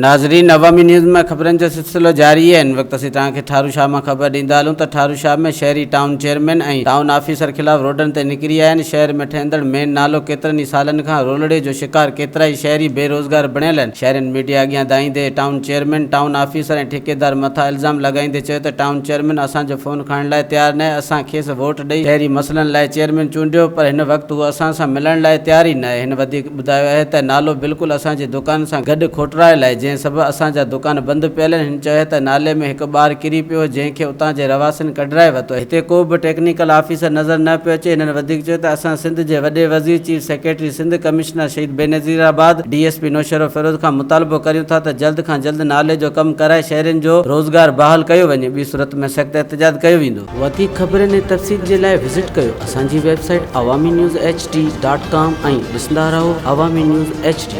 ناظرين عوامي نيوز ۾ خبرن جو سلسلو جاري آهي هن وقت اسين توهان کي ٺارو شاهه مان خبر ڏيندا هلون ته ٺارو شاهه ۾ شهري ٽائون چيئرمين ۽ ٽائون آفيسر خلاف روڊن تي نڪري آيا آهن شهر ۾ ٺهندڙ مين نالو ڪيترن ئي سالن کان رولڙي جو شڪار ڪيترائي شهري بي روزگار بڻيل آهن شهرين ميڊيا اڳيان دانهيندي ٽائون چيئرمين ٽائون آفيسر ۽ ٺيڪيدار مٿان الزام لڳائيندي چيو ته ٽائون چيئرمين اسان جو فون کڻڻ لاء تيار ناهي اسان کيس ووٽ ڏئي شهري مسئلن لاء چيئرمين چونڊيو پر هن وقت هو اسان سان ملڻ لاء تيار ئي ناهي هن وڌيڪ ٻڌايو آهي ته نالو بلڪل اسان جي دڪان سان گڏ کوٽرايل آهي جنهن سبب اسان جا دڪان بند پيل آهن هن چيو ته نالي ۾ هڪ ٻار ڪري پيو هو جنهن کي اتان جي رهواسين ڪڍرائي ورتو هتي ڪو به ٽيڪنيڪل آفيسر نظر نه پيو اچي هنن وڌيڪ چيو ته اسان سنڌ جي وڏي وزير chief secretary Sindh commissioner Shaheed Benazirabad D S P Naushahro Feroze کان مطالبو ڪريون ٿا ته جلد کان جلد نالي جو ڪم ڪرائي شهرين جو روزگار بحال ڪيو وڃي ٻي صورت ۾ سخت احتجاج ڪيو ويندو. وڌيڪ خبرن ۽ تفصيل جي لاء وزٽ ڪيو اسان جي website Awami news H D dot com ۽ ڏسندا رهو عوامي نيوز ايڇ ڊي.